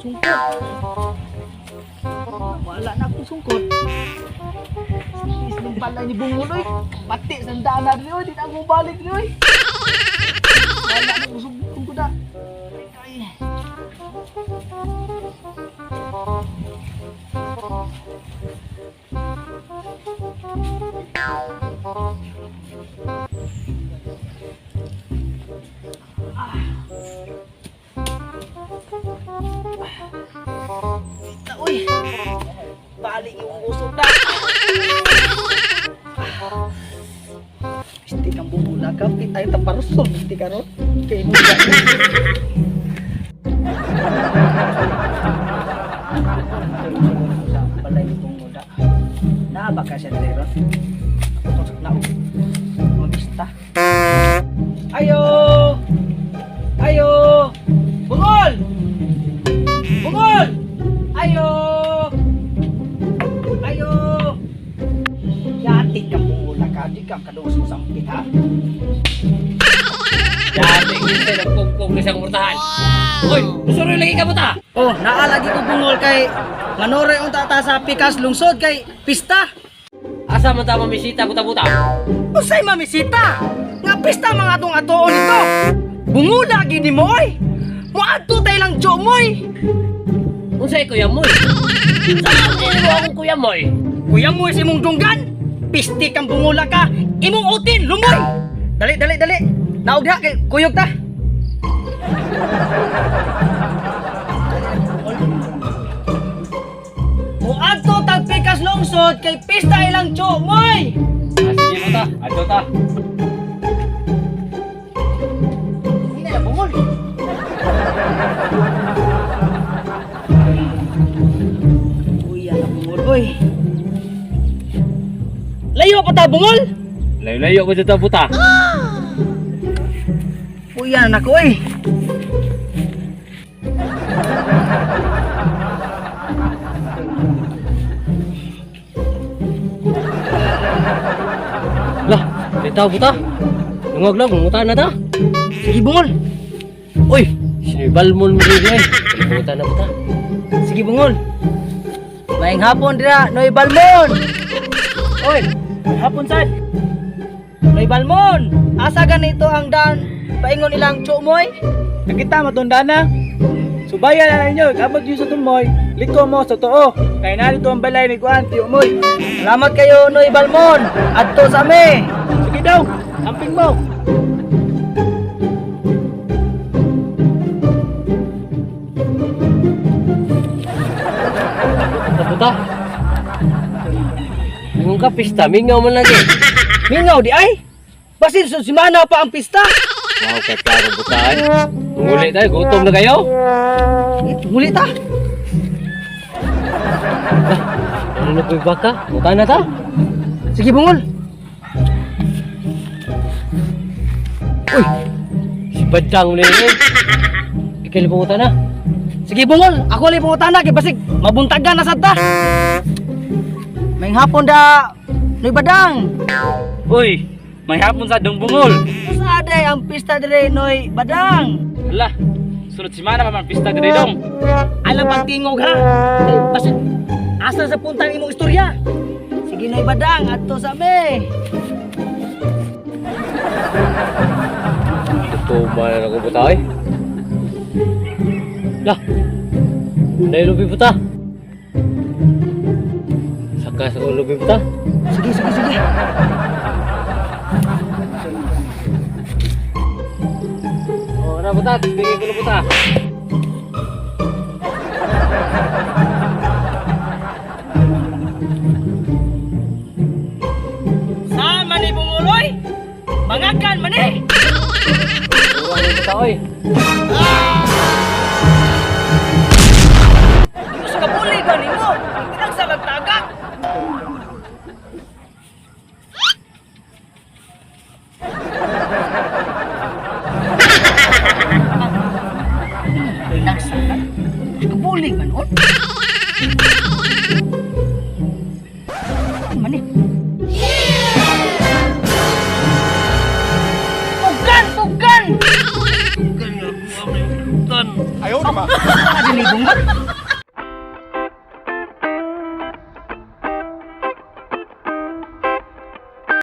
Sungkot. Wala na akong sungkot. Is balay ni Bungol oy. Bati sa daan na rin oy, di na ako balik rin oy. Wala na akong sungkot na. Ay. Na, uy. Balik yung usok na. Pisti kang bumula ka, pitay ta parusol, pisti ka ron. Kay mo sa balay ni Bungoda. Naa ba ka siya diri ron? Ako tong sa naog. Magista. Ayo! Ayo! Bungol! Bungol! Ayo! Ayo! Yati ka bungol ka, di ka kaduos mo sampit ha? Dati kita nagkungkong na siyang murtahan. Uy, usuroy lagi ka buta. Oh, naa lagi ko bungol kay manore unta ta sa pikas lungsod kay pista. Asa man ta mamisita buta-buta? Unsay mamisita? Nga pista mga atong atoon nito. Bungula gini mo oy. Moadto tay lang moy. Unsay kuya moy? Saan din mo akong kuya moy? Kuya mo is imong dunggan. Pisti kang bungula ka. Imong utin lumoy. Dali dali dali. Naog diha kay kuyog ta. Moadto tag pikas lungsod kay pista ilang moy. Ah, sige buta, adto ta. Hindi na bungol. Uy, na bungol, oy. Layo pa ta bungol. Layo-layo ko dito buta. Uy, na nako, oy. Lah, dito buta. Lungog lang, mungutan na ta. Sige bungol. Uy, sinibal mo mo dito eh. Mungutan na buta. Sige bungol. Maayong hapon dira, Noy Balmon. Oy, maayong hapon sad. Noy Balmon, asa ganito ang daan paingon ilang tsumoy? Nakita matunda na. Subayan na ninyo, abot yun sa tumoy, liko mo sa too. Kaya narito ang balay ni Kuan, tiyo moy. Salamat kayo Noy Balmon. Adto sa ami. Sige daw, amping mo. Buta buta. Ingon ka pista, mingaw man lagi. Mingaw di ay. Basin sa simana pa ang pista. Wow, kay klaro buta eh. Munguli tayo, gutom na kayo. Eh, Muli ta. Ano na po baka? Mungutan na ta. Sige bungol. Uy, si Badang mo na yun. Ikali pungutan na. Sige bungol, ako lang pangutana kay basig mabuntagan na sad ta. Maayong hapon da Noy Badang. Uy, may hapon sa dong bungol. Usa day ang pista dire Noy Badang. Hala, sunod simana pa man pista dire dong. Alam pagtingog ha. Kay basig asa sa puntang imong istorya. Sige Noy Badang, adto sa ame. Tuma na ako buta eh. Lah, nailubi buta. Saka sa ulubi buta. Sige sige sige. Oh, na buta, tingin ko na buta. Saan man ni bunguloy? Mangakan man eh. Turo na buta oy. Diyos ka puli ba nimo? Pinang sa lagtagak. Pinang sa Diyos ka puli man on. Ano man eh? Tugan! Tugan! Tugan. Ano ni Bungot.